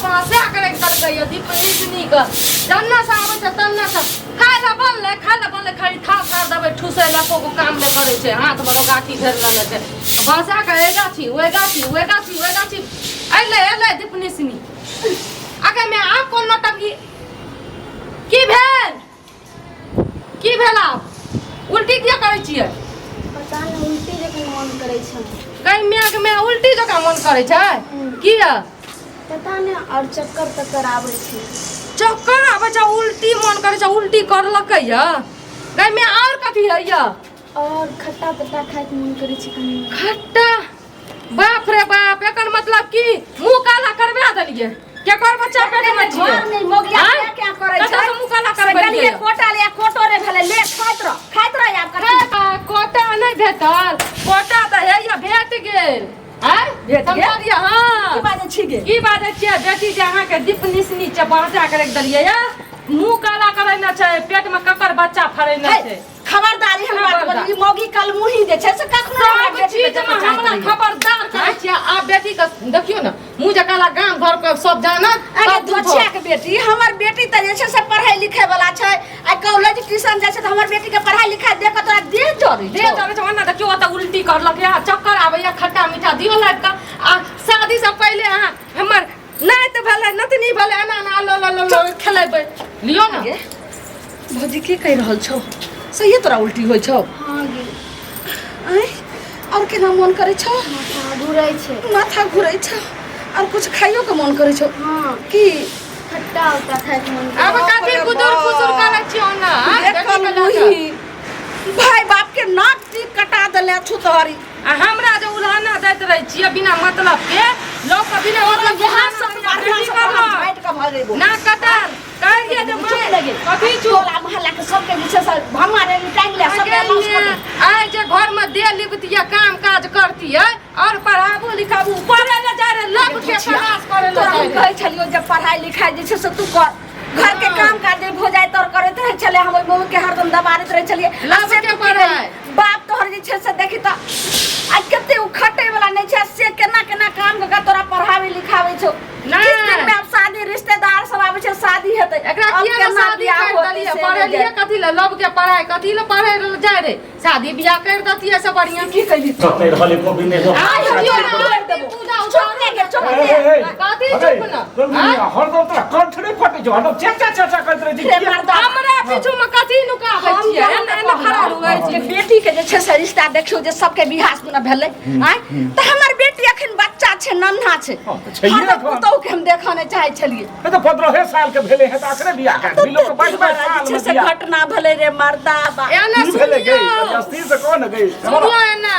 बाँसा के राखि देलकै यऽ दीप निसनी के जन्ना से आबै छै तन्ना से खाय लए बनलै, खाय लए बनलै, खाली थाल थाल देबै ठुसै लए, एको गो काम नहि करै छै। हाथमे रोगाठी धरि लेने छै बाँसा के, एहि गाछी ओहि गाछी ओहि गाछी ओहि गाछी। अयलै अयलै दीप निसनी आगे में। आब कोन नौटंकी की भेल? की भेल? आब उल्टी किया करै छियै? पता नहि, उल्टी जखन मन करै छै। कहीं मायके माय, उल्टी जकाँ मन करै छै? किया? पता नहि, आओर चक्कर तक्कर आबै छै। चक्कर आबै छै, उल्टी मन करै छै, उल्टी करलकै यऽ गै माय। आओर कथी है यऽ? आओर खट्टा तट्टा खायके मन करै छै कनि। खट्टा? बाप रे बाप, एकर मतलब की मुंह काला करबा देलियै? केकर बच्चा पेट में छियै? घर में मोगिया आँय? क्या क्या करै छै? कतऽ से मुंह काला से करबेलियै? गलिये कोटा ले, कोटो रे भेलै, ले खाइत रह, खाइत रह आब कथी। हे, कोटा नहि भेटल? कोटा तऽ हैया भेट गेल। आँय? भेट गेल? समझलियै? हाँ। की बाजै छी गे? की बाजै छियै? बेटी जे अहाँके दीप निसनी छै, बाँचा के राखि देलियै या मुंह काला करै ने छै, पेट में ककर बच्चा फड़ै ने हे, छै। खबरदार एहन बात खबरदार। बोली, ई मौगी कल मुही जे छै से कखनो हमरा सब बेटी चीज के में देखऽ चाहैत हमरा रहियै। खबरदार करै छियै। आब बेटी के देखियौ ने, मुँह जकाँ गाम घर के सब जानत। अरे सब झूठो। धोछिया के बेटी, हमर बेटी तऽ जे छै से पढ़ै लिखै वाला छै। आ कॉलेज ट्यूशन जाइ छै तऽ हमर बेटी के पढ़ाई लिखाई देख के तोरा देह जरै देह छौ। जरै छै। ओना देखियौ, ओतऽ उल्टी करलक या चक्कर आबैया, खट्टा मीठा दियौ लाबि कऽ। आ शादी से पहिले अहाँ हमर नाति भेलै, नतनी भेलै, एना एना लो लो लो लो खेलेबै लियौ ने। गे भौजी, की कहि रहल छौ? सहिए तोरा उल्टी होइ छौ? हाँ गे। आँय, आओर केना मोन करै छौ? माथा घुरै छै। माथा घुरै छौ? आओर कुछ खाइयो के मोन करै छौ? हाँ। की? खट्टा उट्टा खाइके मन आब करै। कथी रे कुदुर बाप। फुसुर करै छियौ ने आँय, बेटी देखल के लऽ कऽ। मुही भाय बाप के नाक टीक कटा देले छु तोहरी। आ हमरा जे उल्हाना दैत रहै छियै बिना मतलब के, लोक के बिना मतलब के यहाँ सब उल्हाना बढ़िया बेटी से करलक। झाटि के भगेबो। ना कटल कहिए जे चुप मैं लगे। कथी चुप? टोला मोहल्ला के सबके जे छै से भंगा रे टांगि ले सबके अनाउंस कर दे। आइ जे घर में दे लिखतियै, काम काज करतियै और पढ़ाबू लिखाबू, पढ़े ले जा रहे लब के तलाश करे ले तोरा जा हम रहे। कहै छलियौ जे पढ़ाई लिखाई जे छै से तू कर, घर के काम काज जे भऽ जाय तोर करैत रहै छलै। हम ओहि मम्मी के हरदम दबारैत रहै छलियै। आ लव से के तू की पढ़ाई। करी? बाप तोहर जे छै से देखी तऽ आ कते ओ खटै वाला नहि छै, से केना केना काम कऽ के तोरा पढ़ाबै लिखाबै छौ। नहि। किछु दिन में आब शादी, रिश्तेदार सब आबै छै, शादी हेतै। एकरा आब किया ने केना शादी बियाह कर होतै देलियै? से नहि पढ़ेलियै जानि। कथी ले? लव के पढ़ाई कथी ले पढ़े ले जाय रे? शादी बियाह कर देतियै से बढ़िया। की कहली? कतै रहल एको दिन नहि। आइ हरियो चुप ना, कर देबो। पूजा चुप उतारू। ने गे, चुप ए, ने। ए, ए, कथी अरे, चुप न? चल दुनिया, हरदम तोरा कंठ नहि फटै छौ, हरदम चेचा चेचा करैत रहै छी। रे मर्दा। हमरा पीछू में कथी नुकाबै हम छियै? जहाँ एना एना खड़ा रहै जे छी। बेटी के जे छै से रिश्ता देखियौ जे सबके बियाह सुना भेलै आँय, तऽ हमर बेटी अखन बच्चा छै, नन्हा छै। हँ, तऽ छैहे हरदम एखन। पुतोहु के हम देखऽ नहि चाहै छलियै। ए तऽ 15 साल के भेलै हे तऽ अखने बियाह कए देली। लोक 22 22 जे साल छै मे से बियाह घटना भेलै रे मर्दा बा। एना की भेलै गई? सुनियौ। अस्थिर से कह ने गई। सुनियौ, एना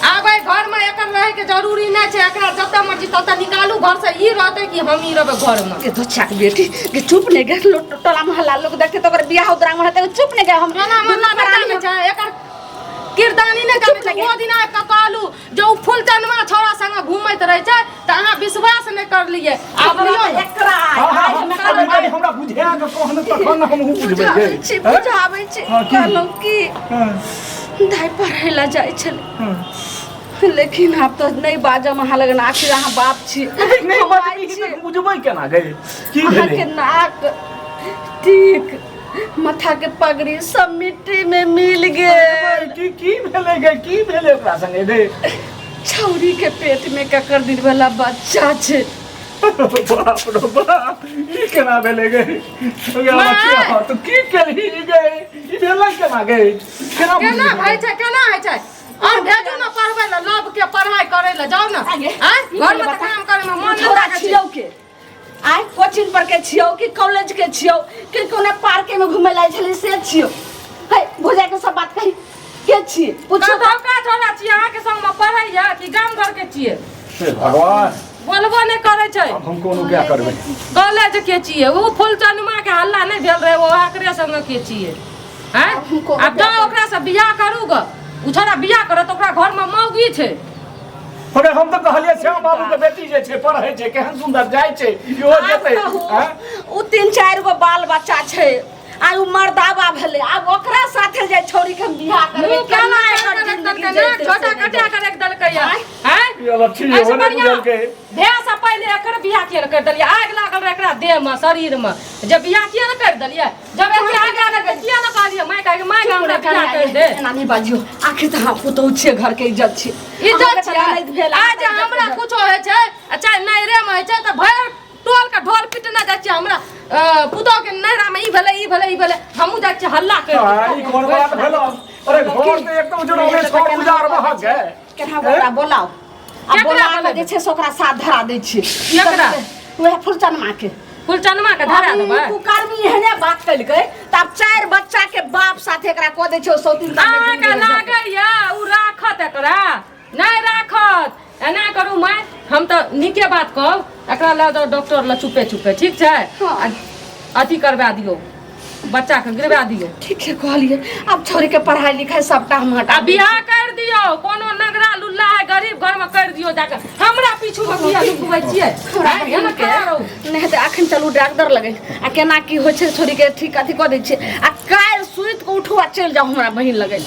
आब एहि घरमे एकर रहैके जरूरी नहि छै। एकरा जतऽ मर्जी ततऽ निकालू घर से। ई रहतै कि हम ई रहबै घरमे? के धोछा के बेटी के, चुप ने गे। लोक टोला मोहल्ला लोक देखते तऽ ओकर बियाह उतरांग हेतै। चुप ने गे, हम टोला मोहल्ला दुनू नहि प्राणी जानै छै, एकर किरदानी नहि जानै छै। ओ दिन आबि कऽ कहलू जे ओ फुलचनमा छौड़ा संगे घूमैत रहै छै तऽ अहाँ विश्वास नहि करलियै। आब हमरा लियौ तऽ ने। एकरा आइ हाँ, हाँ, आइ हम हाँ, एकरा कनि हमरा बुझा के कह ने तखन ने हमहूँ बुझबै बुझाबै गई। छी। हैं? बुझाबै छी। हाँ, की? कहलहुँ की, हाँ, दाइ पढ़ै लए जाइ छलै, हाँ। लेकिन आब तऽ नहि बाजब अहाँ लगन, आखिर अहाँ बाप छी। नहि हम बजबही माय छी। तऽ बुझबै केना गई? की अहाँके भेलै? नाक टीक, माथा के पगड़ी सब मिट्टी में मिल गेल। की की भेलै गई? की भेलै ओकरा संगे गई? छौरी के पेट में ककर दिन वाला बच्चा छै। बाप रे बाप, ई केना भेलै गई? गे माय! बच्चिया, तू की केलही गई? ई भेलै केना गई? केना केना बुझलिही? होइ छै, केना होइ छै? और भेजू ने पढ़बै लए, लव के पढ़ाई करै लए जाउ ने। आगे, आँय? ई घरमे तऽ बता। काम करै मे मन नहि छोड़ा लागै छै। छियौ के आइ कोचिंग पर के छियौ कि कॉलेज के छियौ कि कोनो पार्के में घुमै लाए छली से छियौ? है भौजाई के सब बात कही, के छियै पूछू तऽ। कतौका छोड़ा छियै? अहाँके संगमे पढ़ैया कि गाम घर के छियै? हे भगवान! बोलबो नहि करै छै। आब हम कोन उपाय करबै? कॉलेज के छियै? ओ फुलचनमा के हल्ला नहि भेल रहै, ओ एकरे संगे के छियै? आँय? आब हम कोन आब जाउ, ओकरा से बियाह करू ग। ओ छोड़ा बियाह करत, ओकरा घर मे मौगी छै। अरे हम तऽ कहलियै श्याम बाबू के बेटी जे छै पढ़ै छै, केहन सुंदर जाइ छै, इहो आब जेतै। कहू, आँय? उ तीन चारि गो बाल बच्चा छै। आइ उ मर्दाबा भेलै, आब ओकरा साथे जे छौड़ी के हम बियाह करबै, मुँह केना काला एकर कर जिंदगी देलकै, जेतै छोटा से नहि कटा जानि। के राखि देलकै या आँय? आँय? ई अलक्षी एहिसँ इहो नहि बढ़िआँ बुझलकै। भेसँ पहिले एकर बियाह किया ने करि देलियै? आगि लागल रहै एकरा देहमे, शरीरमे, जे बियाह किया ने करि देलियै? जब एते आगि लागल रहै किया ने कहलियै माय के, माय के हमरा बियाह करि दे? एना नहि बाजियौ, आखिर तऽ अहाँ पुतहु छियै, घरके इज्जत छियै। इज्जत अहाँके तऽ छियै। ननैद भेल, आइ जे अहाँके इज्जत हमरा भेल। कुछो होइ छै आ चाहे नैहरेमे होइ छै तऽ भरि टोल के ढोल पिटने जाइ छियै, हमरा पुतोह के नैहरामे ई भेलै, ई भेलै, ई भेलै, हमहूँ जाइ छियै हल्ला आ, ई करि। कोन बात भेलो? अरे घर तऽ एकदम जुड़ल छौ, उजार महक गए। केना ओकरा बोलाउ आ केकरा बोला कऽ बोलेबै? जे छै से ओकरा साथ धरा दै छियै। केकरा? उएह फुलचनमा के। फुलचनमा के धरा अभी देबै? कुकर्मी एहने बात केलकै तऽ आब चारि बच्चा के बाप साथे एकरा कऽ दै छै ओ सौतीन साथे। अहाँके लागैया ओ राखत एकरा? नहि राखत। एना करू माय, हम तऽ नीके बात कहब, एकरा लऽ जाउ डॉक्टर लग चुपे चुपे, ठीक छै? हँ। आ अथी करवा दियौ, बच्चाके गिरवा दियौ। ठीक छै कहलियै, आब छोड़ी के पढ़ाई लिखाई सबटा हम हटा आ बियाह कर दियौ, कोनो नगरा लुल्ला है गरीब घर में कर दियौ जाके। हमरा पीछू में किया लुकबै छियै? हमरा आँय, एना बहिन के खड़ा रहू। नहि हेतै अखन, चलू डॉक्टर लगे आ केना की होइ छै, छोड़ी के ठीक अथी कऽ दै छियै आ काल्हि सुति कऽ उठू आ चलि जाउ हमरा बहिन लगे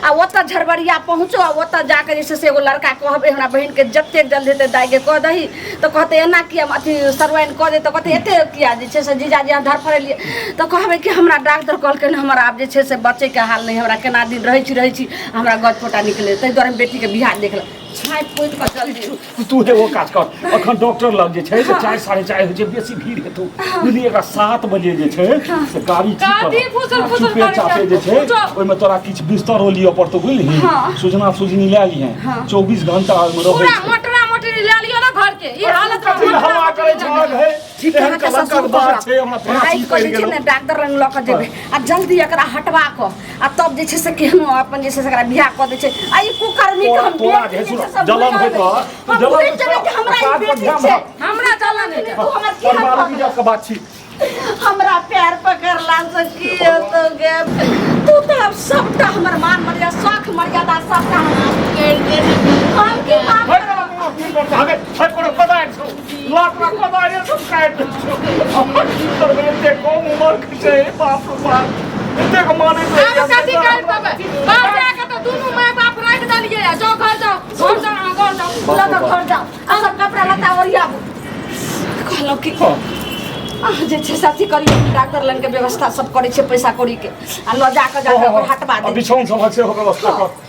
आ ओतऽ झरबरिया पहुँचो आ ओतऽ जाके जे छै से एगो लड़का कहबै हमरा बहिनके, जतेक जल्दी हेतै दाइके कह दही तऽ कहतै एना किया अथी सरवाइन कऽ दे, तऽ कहतै एते किया जे छै से जीजाजी अहाँ धड़फड़ेलियै, तऽ कहबै कि हमरा डॉक्टर कहलकै हमर आब जे छै से बचैके हाल नहि, हमरा केना दिन रहै छी रहै छी हमरा गज फोटा निकले, ताहि दुआरे हम बेटीके बियाह देखलक छाँपि पोति कऽ जल्दी। तू एगो काज कर, अखन डॉक्टर लग जे छै से 4, 4:30 होइ छै, बेसी भीड़ हेतौ, बुझलियै? एकरा 7 बजे जे छै से गाड़ी ठीक कर। कथी फुसुर फुसुर चुपे करै छै? चापे जे छै पूछो। ओहिमे तोरा किछु बिस्तरो लिअ पड़तौ, बुझलिही? हाँ। सुजना सुजनी लए लिहें, 24 घंटा ओहिमे रहै पूरा छै। मोटरा मोटरी लए लियौ ने घर के, ई हालत में कथी मोटरा हवा करै मोटरी छै लए लियौ। हे? ठीक एहन अहाँके कलंकक ससुर बात छै, हमरा राति फांसी कऽ पड़ि जे छै गेलौ। ने डॉक्टर लग लऽ कऽ जेबै आ जल्दी एकरा हटवा कऽ आ तब जे छै से केहनो अपन जे छै से एकरा बियाह कऽ दै छै आ ई कुकर्मी के हम तोरा बेटी जे जे सुन, छै से जलन भुला होइत दै रह, छी। हम जलन भुलि होइत जेबै कि रह, हमरा ई काज पर बेटी ध्यान छै। रख। हमरा जलन होइ छै। तू हमर की परिवार हक इज्जत के बात छी। हमरा पैर पकड़ला से की हेतौ गे? तू तऽ आब सबटा हमर मान मर्यादा, शौख मर्यादा सबटा हम करि देली, हम की माफ हट ना, कोनो की करतौ? हगे, हट, कोनो कोदारि छौ। लात ला कोदारि सब काटि दै छौ। हमर की करबै? एते कम उमर के छै, बाप रे बाप। एतेक मानैत रहै। आब कथी कर देबै? बाहर जाके तऽ दुनू माय बाप राखि देलियै। आ जाउ घर, जाउ घर, जाउ अहाँ घर जाउ। लऽ कऽ घर जाउ आ सब कपड़ा लत्ता ओरियाबू। कहलहुँ कि हँ। अहाँ जे छै से अथी करियौ, डॉक्टर लग के व्यवस्था सब करै छै पैसा कौड़ी के आ लऽ जा कऽ जाकऽ ओकर हटवा आ दे। बिछौन सबहक सेहो व्यवस्था कर।